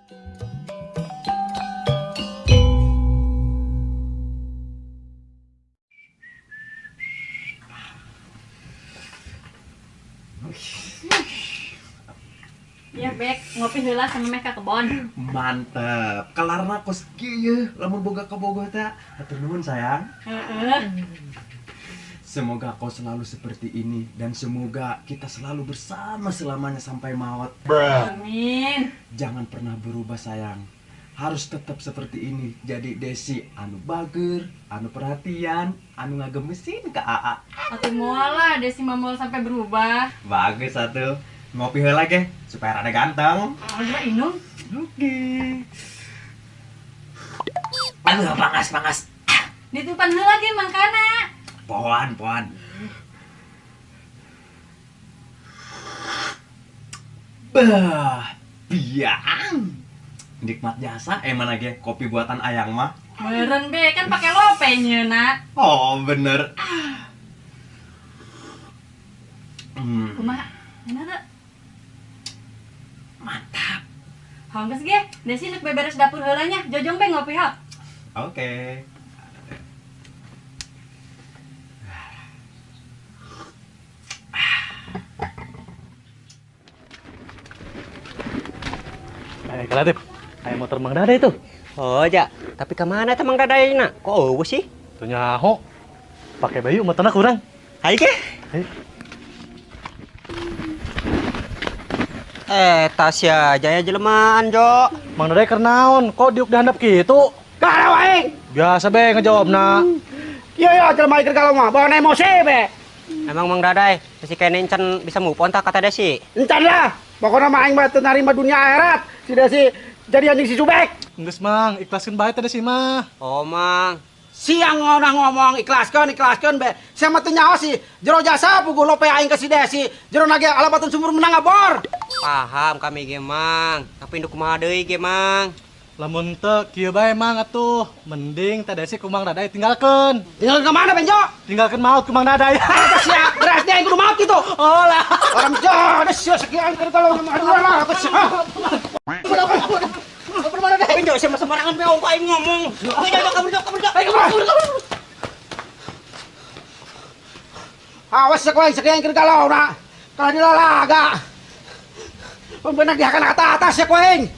Ya Bek, ngopi heula sama meh ka kebon. Mantep. Kelarna kos kieu lamun boga kabogoh teh. Hatur nuhun sayang. Heeh. Semoga kau selalu seperti ini dan semoga kita selalu bersama selamanya sampai maut. Amin. Jangan pernah berubah sayang. Harus tetap seperti ini. Jadi Desi anu bager, anu perhatian, anu ngagemesin ke AA. Atuh moal lah Desi mah moal sampai berubah. Bagus atuh. Ngopi heula ge supaya rada ganteng. Aduh, inung. Oke. Aduh, pangas. Ditupan heula ge mangkana. Poan. Bah, biang. Nikmat jasa emang ge kopi buatan ayang mah. Meureun be kan pake lope nyeuna. Oh, bener. Kumaha? Enak teu? Mantap. Hanggeus ge, Desi nek beberes dapur heula nya. Jojong be ngopi ha. Oke. Kreatif. Ayo motor Mang Dada itu. Oh, ja. Tapi kemana teh Mang Dada na? Kok eueuh sih? Tuh nyaho. Pakai bayu motorna kurang. Hayu ke. Hayu. Tasya jaya jelemaan, Jo. Mang Dada keur naon? Kok diuk dihandap kitu? Galau aing. Biasa be ngejawabna. Iya ya jelema keur galau mah, bawa emosi be. Emang Mang Dada masih kene encan bisa move on tah kata Desi? Encan lah. Pokoknya mah aing mah teu narima dunia akhirat. Si Desi jadi anjing si Subek. Geus Mang, ikhlaskeun bae teh Desi mah. Oh, Mang. Siang ngonah ngomong ikhlaskeun be. Sia mah teu nyaho sih. Jero jasa puguh lope aing ka si Desi. Jero nage alabatun sumur menang ngabor. Paham kami ge Mang, tapi induk kumaha deui ge Mang. Lamun teu kieu bae Mang atuh, mending teh Desi ku Mang Dadai tinggalkeun. Tinggalkeun ka mana Benjo? Tinggalkeun maut ku Mang Dadai. Tah sia, beres deh aing kudu maut kitu. Oh lah. Orang jodoh sia sakieu aing keur tolong aduh lah aku sia. Benjo sia mah sembarangan be ongko aing ngomong. Benjo kabur kabur. Ayo kabur. Awas sia aing sakieu aing keur galau na. Kalah dilalaga. Pembenak dihakan atas ya koeng.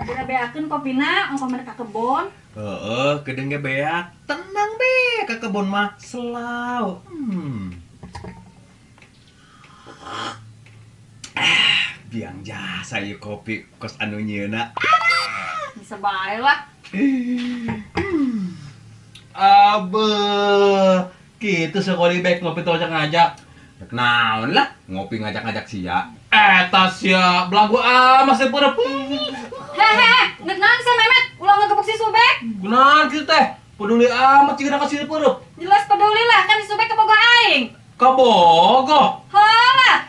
Udah beakeun kopina, ongkoh mereka ka kebon. Heeh, geudeung ge beak. Tenang be, ka kebon mah selau. Biang jasa ieu kopi kos anu nyieuna. Bisa bae lah. Abeuh. Gitu sekali baik ngopi tuh ngajak-ngajak. Rek naon lah, ngopi ngajak-ngajak sia. Eta sia, belagu amat sih peureum. Hehe, nek naon sia Memet, ulah ngegebuk si Subek. Kunaon kitu teh? Peduli amat cigana ka si peureum. Jelas peduli lah, kan si Subek kabogoh aing. Kabogoh? Heulah.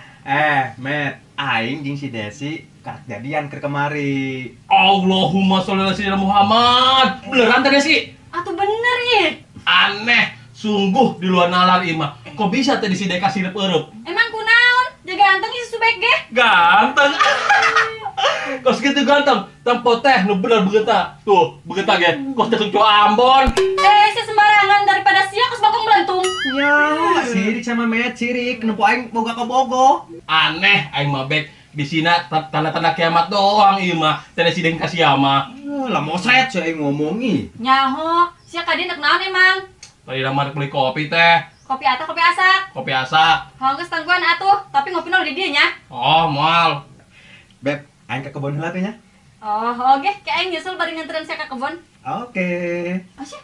Met, aing jeung si Desi karak jadian keur kemari. Allahumma sholli ala sayyidina Muhammad. Beneran teh Desi? Atuh bener ieu. Aneh. Sungguh di luar nalar imah. Kok bisa teh si Deka sirep eueup? Emang kunaon? Jaga ganteng si Subek ge. Ganteng. Kos kitu ganteng. Tempo teh nu bener begeuna. Tuh, begeuna ge. Kos teh cowok Ambon. Sia sembarangan daripada sia kos bakong melentung. Ya, sirik sama Met, sirik nempo aing boga kabogoh. Aneh aing mah bek. Bisina tanda-tanda kiamat doang ieu mah. Teh si Deng ka sia mah. Lah mosret sia aing ngomongi. Nyaho, sia ka dieu nek naon emang? Tadi ramar beli kopi teh. Kopi atau kopi asak? Kopi asak. Hanggeus tangguan atuh, tapi ngopi di dieu nya. Oh, moal. Beb, aing ka kebon heula teh nya. Oh, oke, kayak aing nyusul bari nganterin sia ka kebon. Oke. Oh, sia.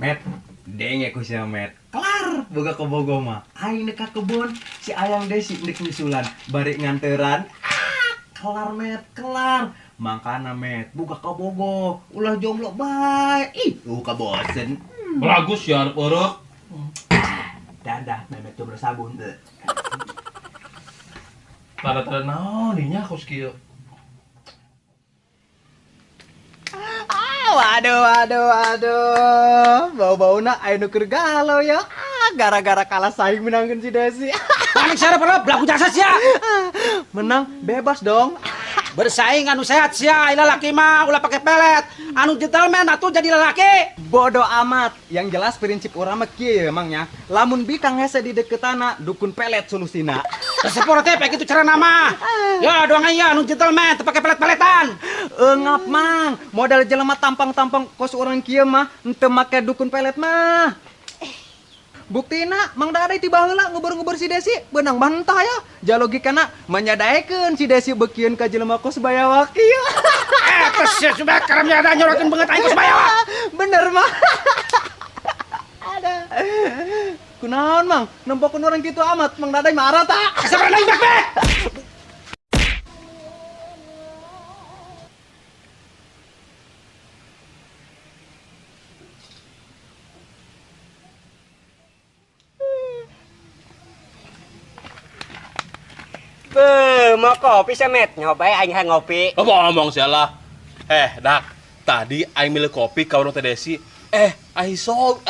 Met, denge ku sia Met. Kelar boga kabogoh mah. Aing nek ka kebon, si Ayang Desi nek nyusulan bari nganteran. Kelar Met, kelar. Mangkana Met, boga kabogoh, ulah jomblo bae. Ih, kabosen. Bagus ya, eueuh. Dadah, Memet jomblo sabun. Tanda-tanda naon nya kos kieu. Waduh. Bau-bauna aya nu keur galau ya. Gara-gara kalah saing menangkan si Desi. Panik sarap lo, belagu jasa sia. Menang bebas dong. Bersaing anu sehat sia, ila laki mah ulah pakai pelet. Anu gentleman atuh jadi lelaki. Bodoh amat. Yang jelas prinsip urang mah kieu ya emangnya. Lamun bikang hese di deketana, dukun pelet solusina. Resepor teh kayak gitu cara nama. Ya doang aya anu gentleman teu pake pelet-peletan. Engap mang, modal jelema tampang-tampang kos urang kieu mah henteu make dukun pelet mah. Buktina Mang Dadai ti baheula ngubur-ngubur si Desi beunang bantah ya. Jalogikana menyadaekeun si Desi beukieun ka jelema kos bayawak ieu. Tes sia subek karamnya ada nyorokeun beungeut aing kos bayawak. Bener mah. Ada. Kunaon Mang, nempokeun urang kitu amat Mang Dadai marah ta. Kasabaran aing bek-bek. Mau kopi sih, Met? Nyoba aing hayang ngopi. Oh, ngomong sialah. Dak, tadi aing milih kopi ka warung Teh Desi. Aing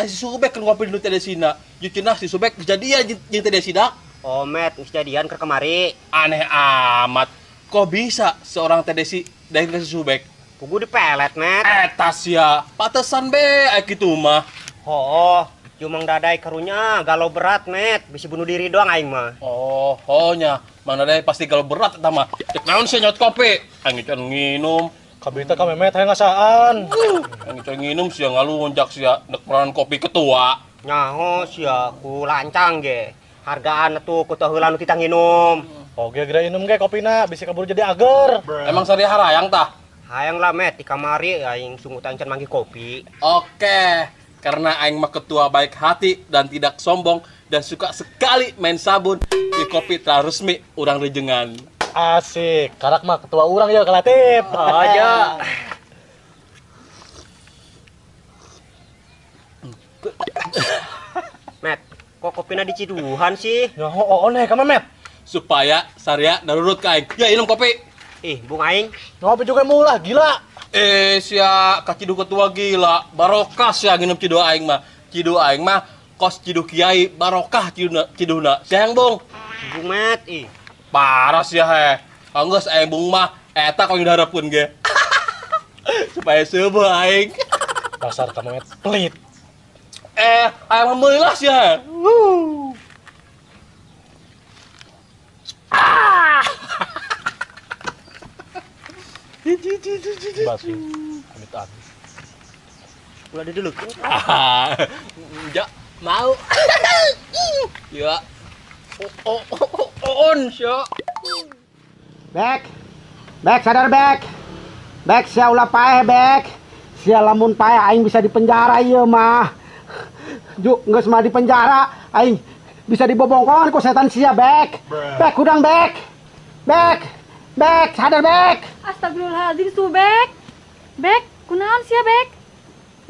Subek kan ngopi di Teh Desina. Jeung cenah si Subek kejadian jeung Teh Desi, Dak. Oh, Met, geus jadian keur kemari. Aneh amat. Kok bisa seorang Teh Desi dari ke si Subek? Kugu dipelet, Met. Eta sia, patesan be aya kitu mah. Oh, Mang Dadai karunya galau berat, Met. Bisa bunuh diri doang aing mah. Oh, nya. Mang Dadai pasti galau berat eta mah. Cek naon sih nyot kopi? Aing can nginum. Kabita ka Memet hayang ngasaan. Aing can nginum sia ngalunjak sia nek peran kopi ketua. Nyaho sia ku lancang ge. Hargaan atuh ku teu heula nu kita nginum. Oge geura inum ge kopina bisa kabur jadi ager. Emang sari harayang tah? Hayang lah, Met, di kamari aing sungutan can manggih kopi. Oke. Karena aing mah ketua baik hati dan tidak sombong dan suka sekali main sabun di kopi telah resmi urang rejengan. Asik, karak mah ketua urang ya kelatif. Oh ya. Met, kok kopina diciduhan sih? Ya oh nih kamu Met. Supaya Saria narurut ka aing. Ya minum kopi. Ih, bung aing. Ngopi juga mulah gila. Sia kaciduh ketua gila, barokah sia nginum ciduh aing mah. Ciduh aing mah kos ciduh kiai, barokah ciduhna. Sia yang bung. Bung Met, ih. Parah sia he. Anggeus aing bung mah eta kau diharapkeun ge. Supaya seubeuh aing. Dasar kamu Met, pelit. Aing mah meuli lah sia he. Ah. Batu, amit amit. Ulah dulu. Ya, mau. Ya. Oh, on, sia. Bek. Bek, sadar Bek. Bek, sia ulah paeh, Bek. Sia lamun paeh aing bisa dipenjara ieu mah. Juk geus mah dipenjara, aing bisa dibobongkon ku setan sia, Bek. Bek, hudang Bek. Bek. Bek, sadar Bek. Astagfirullahaladzim, Subek. Bek, kunaon sia Bek?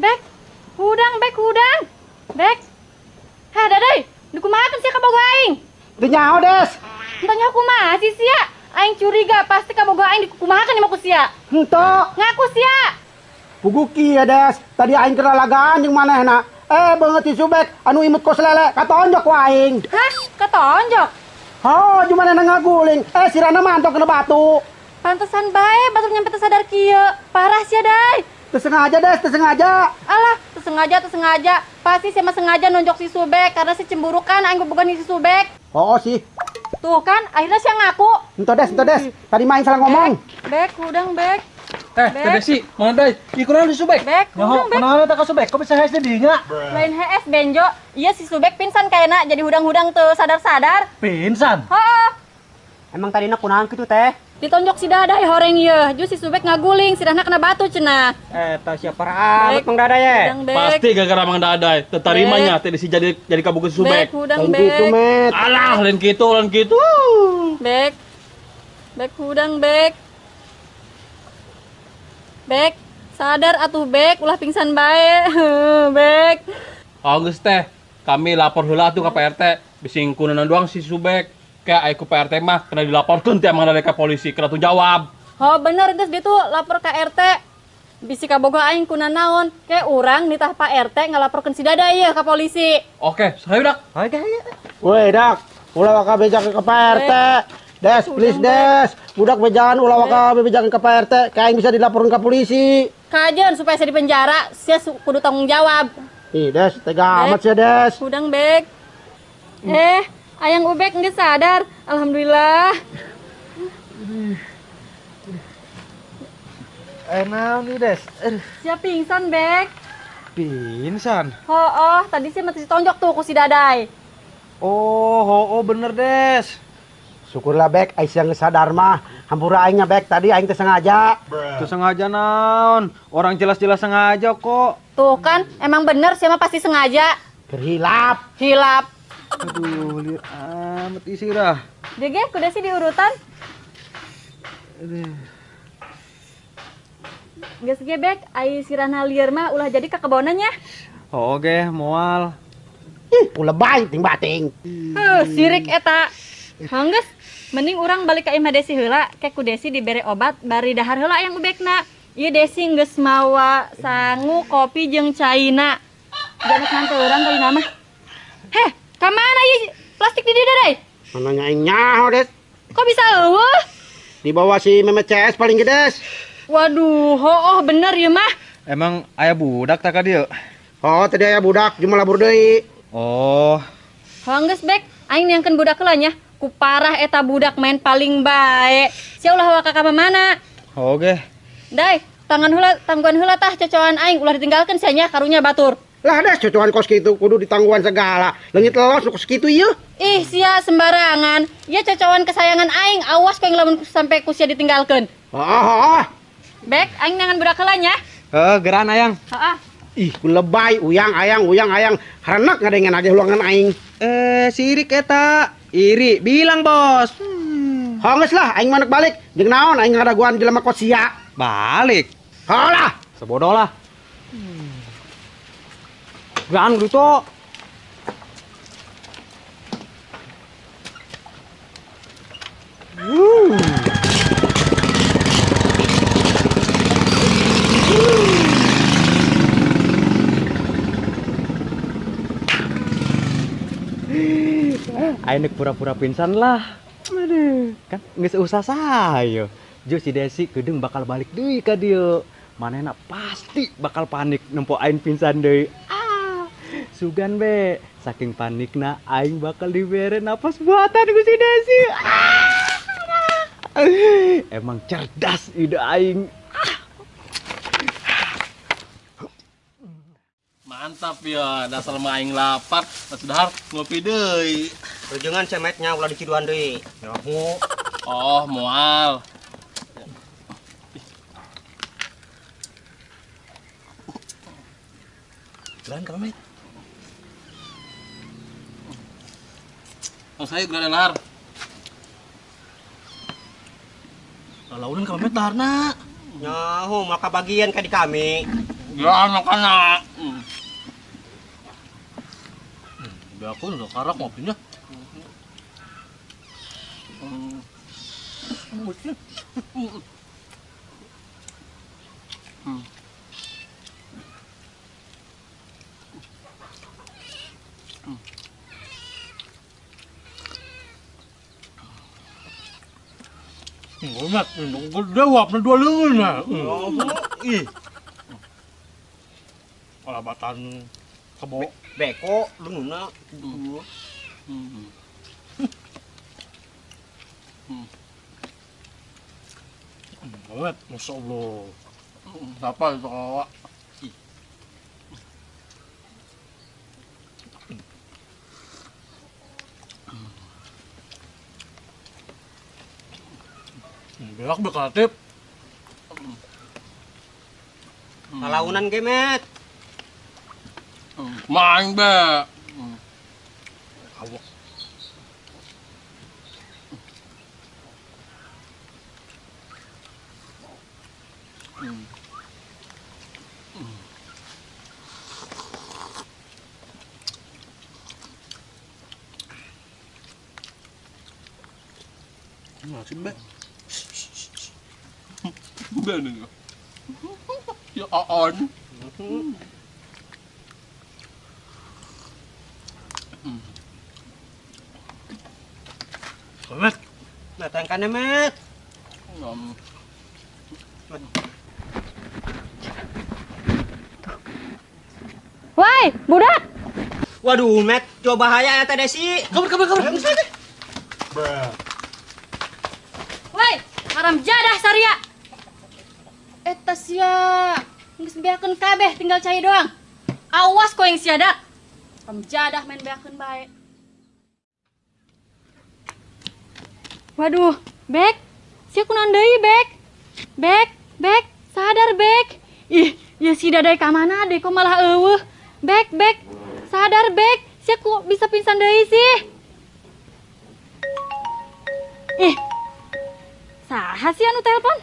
Bek, hudang Bek, hudang. Bek. Heh, Dadai, dikumahakeun sia kabogoh aing? Teu nyaho, Des. Henteu nyaho kumaha sih sia? Aing curiga pasti kabogoh aing dikumahakeun ieu mah ku sia. Henteu. Ngaku sia. Puguh kieu, Des. Tadi aing keur lalagaan jeung manehna. Beungeut si Subek anu imut kos lele katonjok ku aing. Hah? Katonjok? Oh, cuma nana ngaguling. Sirana mantok kena batu. Pantesan bae batur nyampe tersadar kieu. Parah sia, Dai. Tersengaja, Des, tersengaja. Alah, tersengaja. Pasti sia mah sengaja nonjok si Subek karena si cemburu kan aing bobogohan si Subek. Oh, sih. Tuh kan, akhirnya sia ngaku. Ento Des, ento Des. Tadi main salah ngomong. Bek, hudang Bek. Teh Desi, mana Dai? Ieu kunaon si Subek? Bek, hudang Bek. Kunaon eta ka Subek? Kok bisa hees di dinya? Lain hees Benjo. Iya si Subek pingsan kayakna jadi hudang-hudang teu sadar-sadar. Pingsan? Heeh. Emang tadina kunaon kitu teh? Ditonjok si Dadai horeng ieu. Jus si Subek ngaguling, sirahna kena batu cenah. Eta sia parah amat Mang Dadai ye. Pasti gara-gara Mang Dadai teu tarimanya teh Desi jadi kabogoh si Subek. Bek, hudang Bek. Alah, lain kitu, lain kitu. Bek. Bek hudang Bek. Bek, sadar atuh Bek, ulah pingsan bae. Bek. Oh geus teh, kami lapor heula atuh ka Pak RT. Bising kunaon doang si Subek. Kayak aing ku Pak RT mah kena dilaporkeun teh Mang Dadai ka polisi, kena tanggung jawab. Oh bener geus ditu lapor ka RT. Bisi kabogoh aing kuna naon? Ke urang nitah Pak RT ngalaporkeun si Dada ieu ka polisi. Oke, hayu Dak. Oke, hayu. Woi, Dak, ulah waka bejakeun ka Pak RT. Des, please Des. Budak bejaan ulah waka bejakeun ka Pak RT, ka aing bisa dilaporkeun ka polisi. Kajeun supaya saya dipenjara, sia kudu tanggung jawab. Ih, Des, tega amat sia, Des. Hudang, Bek. Ayang Ubek geus sadar. Alhamdulillah. Naon nih, Des? Sia pingsan, Bek. Pingsan? Oh, tadi sih mati ditonjok tuh ku si Dadai. Oh, bener, Des. Syukurlah, Bek, aing geus sadar mah. Hampura aingnya, Bek, tadi aing teh sengaja. Tuh sengaja naon? Orang jelas-jelas sengaja kok. Tuh kan, emang bener siapa pasti sengaja. Terhilap. Hilap. Aduh, liur amat isirah. Dege, kuda sih diurutan. Aduh. Geus ge, Bek, ai sirahna lieur mah ulah jadi ka kebonannya. Oke, moal. Ih, ulah bae ting bating. Heuh, sirik eta. Hanggeus, mending urang balik ka imah Desi heula, ke ku Desi dibere obat bari dahar heula yang ubekna. Ieu Desi geus mawa sangu kopi jeung caina. Jangan nanti urang tadi nama. Heh, ka mana ieu plastik di dieu, Dai? Mana aing nyaho, Des? Kok bisa eueuh? Dibawa si Memet CS paling gedes. Waduh, oh bener ya mah. Emang aya budak tak ka dieu? Oh, tadi aya budak cuma labur deui. Oh. Hanggeus, Bek, aing neangkeun budak heula nya. Ku parah eta budak main paling bae. Sia ulah waka ka mana? Oke. Dai, tangan heula, tangguan heula tah cocoan aing ulah ditinggalkeun sia nya karunya batur. Lah Des, cocoan kos kitu kudu ditangguan segala. Leungit lelos nu kos kitu ieu. Ih, sia sembarangan. Ieu cocoan kesayangan aing, awas kowe lamun sampai ku sia ditinggalkeun. Heeh. Bek, aing nangan budak heula nya. Heuh, geran ayang. Heeh. Ih, ku lebay uyang ayang uyang ayang. Harenek ngadengen aja hulangan aing. Sirik eta. Iri, bilang bos. Honges lah, aing manek balik. Jeung naon aing ngadaguan jelema kos sia. Balik. Halah, sebodoh lah. Geran gitu. Aing pura-pura pingsan lah. Aduh, kan geus usah sayo. Jo si Desi kedeung bakal balik deui ka dieu. Manehna pasti bakal panik nempo aing pingsan deui. Ah, sugan be. Saking panikna aing bakal dibere napas buatan ku si Desi. Ah. Emang cerdas ide aing. Mantap ya, dasar mah aing lapar, dahar ngopi deui. Rujungan cemetnya ulah diciduan deui. Nyaho. Oh, moal. Geran ka Met. Oh, saya geran lahar. Lalaunan ka Met daharna. Nyaho, maka bagian ka di kami. Geran makana. Aku udah karak ngopinya. Gede wapna dua leungeun nah. Ih. Kalabatan kebo beko leungeunna. Banget, Masya Allah. Siapa itu kawa? Beak bekatip. Kalaunan gemet. Main be. Awak. Nasi be. Be nih. Ya on. Met. Datangkan Met. Woi, budak. Waduh, Met, coba bahaya ya Teh Desi. Kabur, kabur, kabur. Woi, haram jadah saria. Eta sia, geus beakeun kabeh tinggal cai doang. Awas koeng sia dak. Haram jadah main beakeun bae. Waduh, Bek. Sia kunaon deui, Bek? Bek, Bek, sadar, Bek. Ih, ya si Dadai ka mana deh kok malah eueuh. Bek, Bek, sadar, Bek. Sia kok bisa pingsan deui sih? Ih. Saha sih anu telepon?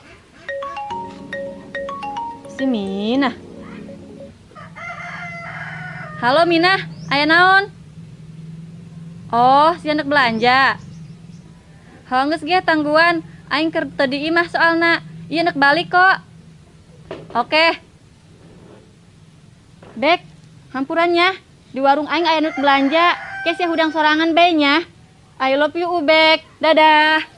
Si Minah. Halo Minah, aya naon? Oh, si anak belanja. Heuh geus ge tangguan, aing keur teu di imah soalna. Ieu nek balik kok. Oke. Bek, hampurannya. Di warung aing aya nu belanja. Ke sia hudang sorangan bae nya. I love you Ubek. Dadah.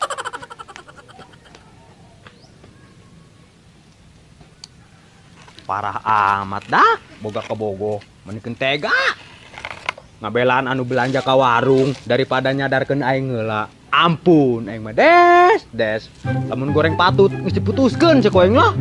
Parah amat dah, boga kebogo, menikeun tega. Ngabelaan anu belanja ka warung daripada nyadarkeun aing heula. Ampun aing mah des, des. Lamun goreng patut geus diputuskeun cek aing lah.